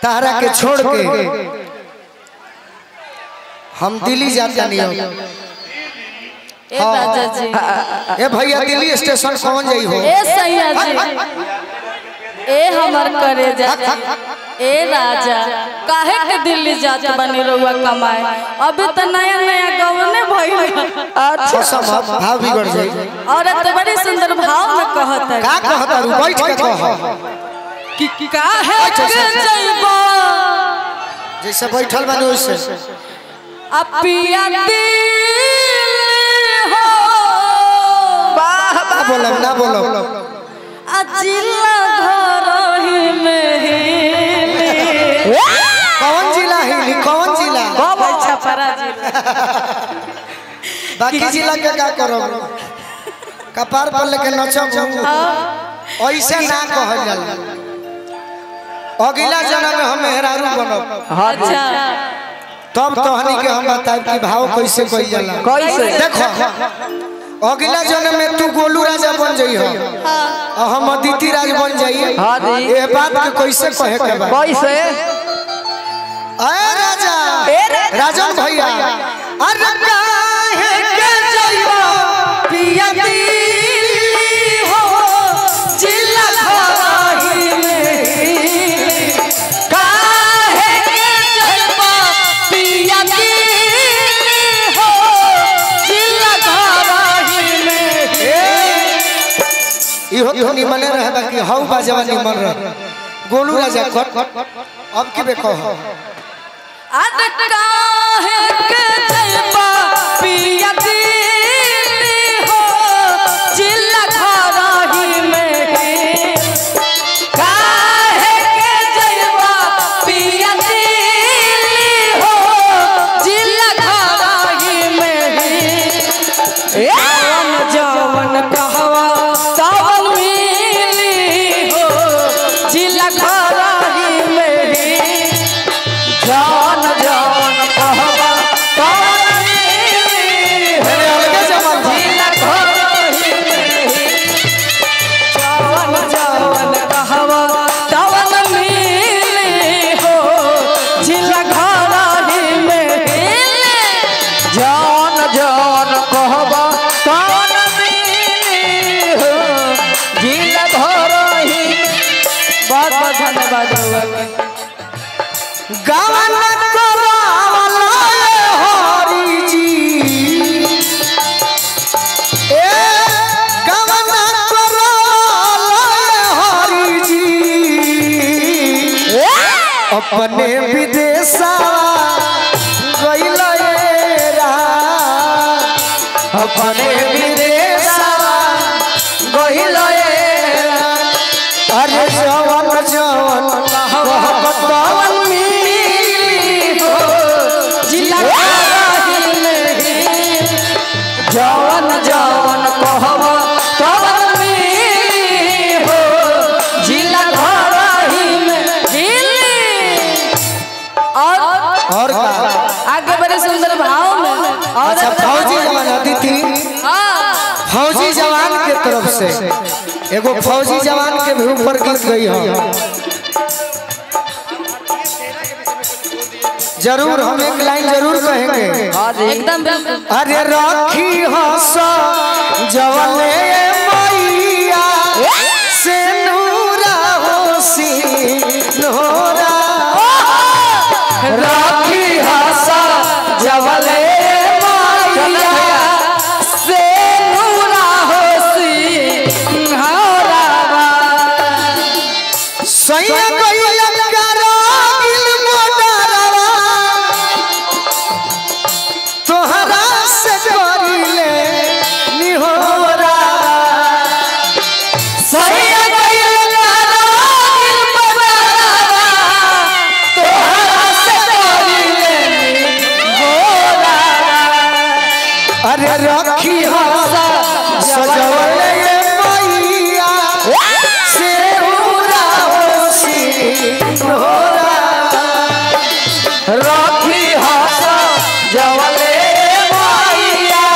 तारा के छोड़ के हम दिल्ली जाता नहीं हो। ए राजा जी, ए भैया दिल्ली स्टेशन कौन जाई हो? ए सैया जी, ए हमर करेजा, ए राजा काहे के दिल्ली जात बनी रहुआ कमाए? अभी तो नया नया गवने भइल। अच्छा भाव बिगड़ जाई। और तो बड़ी सुंदर भाव में कहत है। का कहत है? बैठ के कह कि काहे के जइबा, जैसे बैठल बानी वैसे अपिया दिल हो। वाह ना बोलो ना बोलो। अजिला घर ही में हिली। कौन जिला हिली? कौन जिला? छपरा जिला। बाकी जिला के का करो? कपार पर लेके नचब ऐसे ना कहल जाला। अगला जन्म में हम मेहरारू बनब। अच्छा तब तोहनी के हम बताएब कि भाव कैसे कइल जाला। कैसे? देखो अगला जन्म में तू गोलू राजा बन जाई हो और हम अदिति राज बन जाई। ये बात के कैसे कहे के बा? कैसे? अरे राजा राजन भैया, अरे काहे के जइबा पिया दिल्ली हो जिला घरही में। काहे के जइबा पिया दिल्ली हो जिला घरही में। इहो तो निमने रहे बाकी हौ बाजवा निमन रहे। गोलू राजा कट अब के बे कह। अरे काहे के जइबा पिया दिल्ली हो जिला घरही में। काहे के जइबा पिया दिल्ली हो जिला घरही में। जवन जवन कहवा तवन मिली हो जिला घरही में। जान जान कहवा तवन मिली हो जिला घरही में। जवन जवन कहवा तवन मिली हो जिला घरही में। जान जान कहवा तवन मिली हो जिला घरही में। बहुत बहुत धन्यवाद। गावन करावला हरि जी, ए गावन करावला हरि जी, अपने विदेशवा गइल रा, अपने विदेशवा गइल रा। अरे जवन जवन कहब तवन मिली हो जिला घरही में। जवन जवन कहवा तवन मिली हो जिला घरही में। और का आगे बड़े सुंदर भाव में। और अच्छा फौजी जवान अदिति, फौजी जवान के तरफ से एगो फौजी जवान के भी ऊपर गीत गई हो। जरूर हम एक लाइन जरूर कहेंगे एकदम। अरे राखी हंस जवले मैया से नूरा हो सी नोरा। राखी हंस जवले मैया से नूरा हो सी नोरा। सैया गइल करागिल मोडरवा तोहरा से करिले निहोरा। सैया गइल करागिल मोडरवा तोहरा से करिले निहोरा। अरे राखी हंस सजवले मैया से नूरा हो सी नोरा। राखी हंस जवले मैया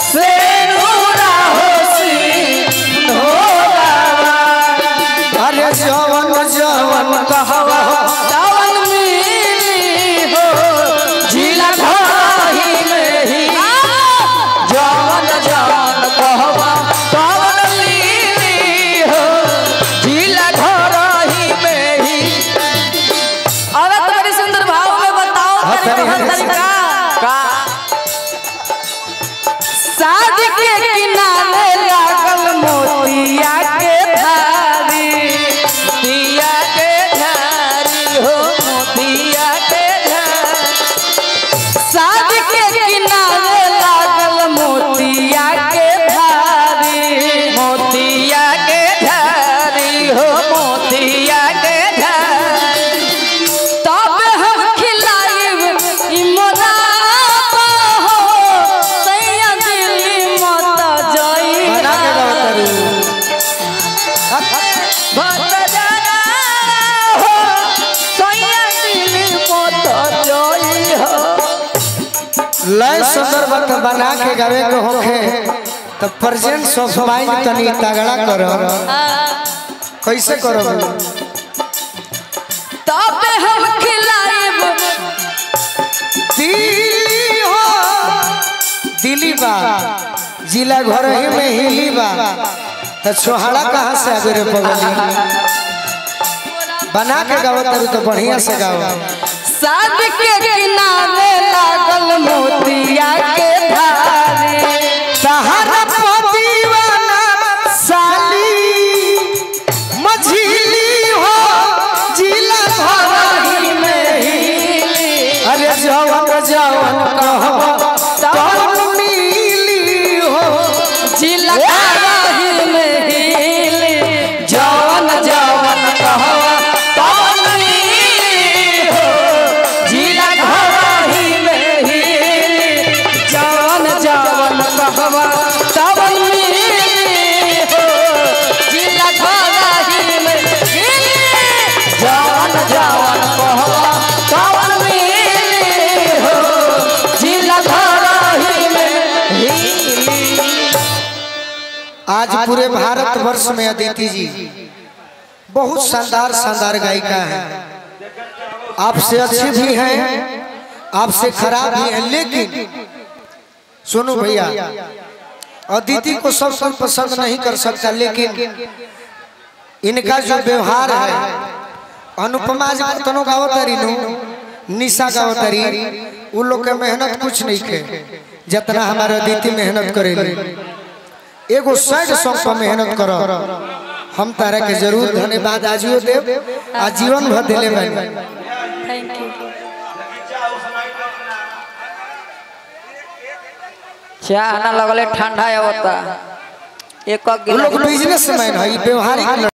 से नूरा हो सी नोरा। अरे जवन जवन कहवा का साज के किनारे लागल मोतिया के धारी मोतिया के धारी हो मोतिया के धारी साज के किनारे लागल मोतिया के धारी मोतिया के धारी हो मोतिया के धारी तब हम खिलाइब ई मोराबा हो सैया दिल्ली मत जाई बना के गाओ भत जाना हो सैया दिल मत जोई हो। लय सुंदर बात बना के गावे के होखे तो प्रेजेंस ऑफ माइंड तनी तगड़ा करो। कैसे करो? तब हम खिलाइब दिल्ली हो दिल्ली बा जिला घर ही में हिली बा तो छोहाड़ा कहाँ से आगे रे पगली। बना के गाओ तरू तो बढ़िया से गाओ। साज के किनारे लागल मोतिया के धारी तहरा पदीवाना साली मझिली हो जिला घर ही में हिली। अरे जवन जवन कहब तब मिली हो जिला घर में हिली जवन जवन कहवा तवन मिली हो जिला घरही में हिली जवन जवन कहवा तवन मिली हो जिला घर में हिली जवन जवन कहवा तवन मिली हो जिला घरही में हिली। आज पूरे भारत वर्ष में अदिति जी बहुत शानदार शानदार गायिका हैं। आपसे अच्छी भी हैं, आपसे खराब भी हैं, लेकिन सुनो भैया अदिति को सब सब पसंद नहीं कर सकता, लेकिन इनका जो व्यवहार है अनुपमा जी कतनो गावतारी नु निशा गावतारी उन लोग के मेहनत कुछ नहीं के जितना हमारे अदिति मेहनत करेली। एगो सैड सॉन्ग पर मेहनत करो। हम तारा के जरूर धन्यवाद आजियो देव आजीवन भर दिले बानी। Thank you. चाह ना लगले ठंडा होता एक लोग बिजनेसमैन है, व्यवहारिक।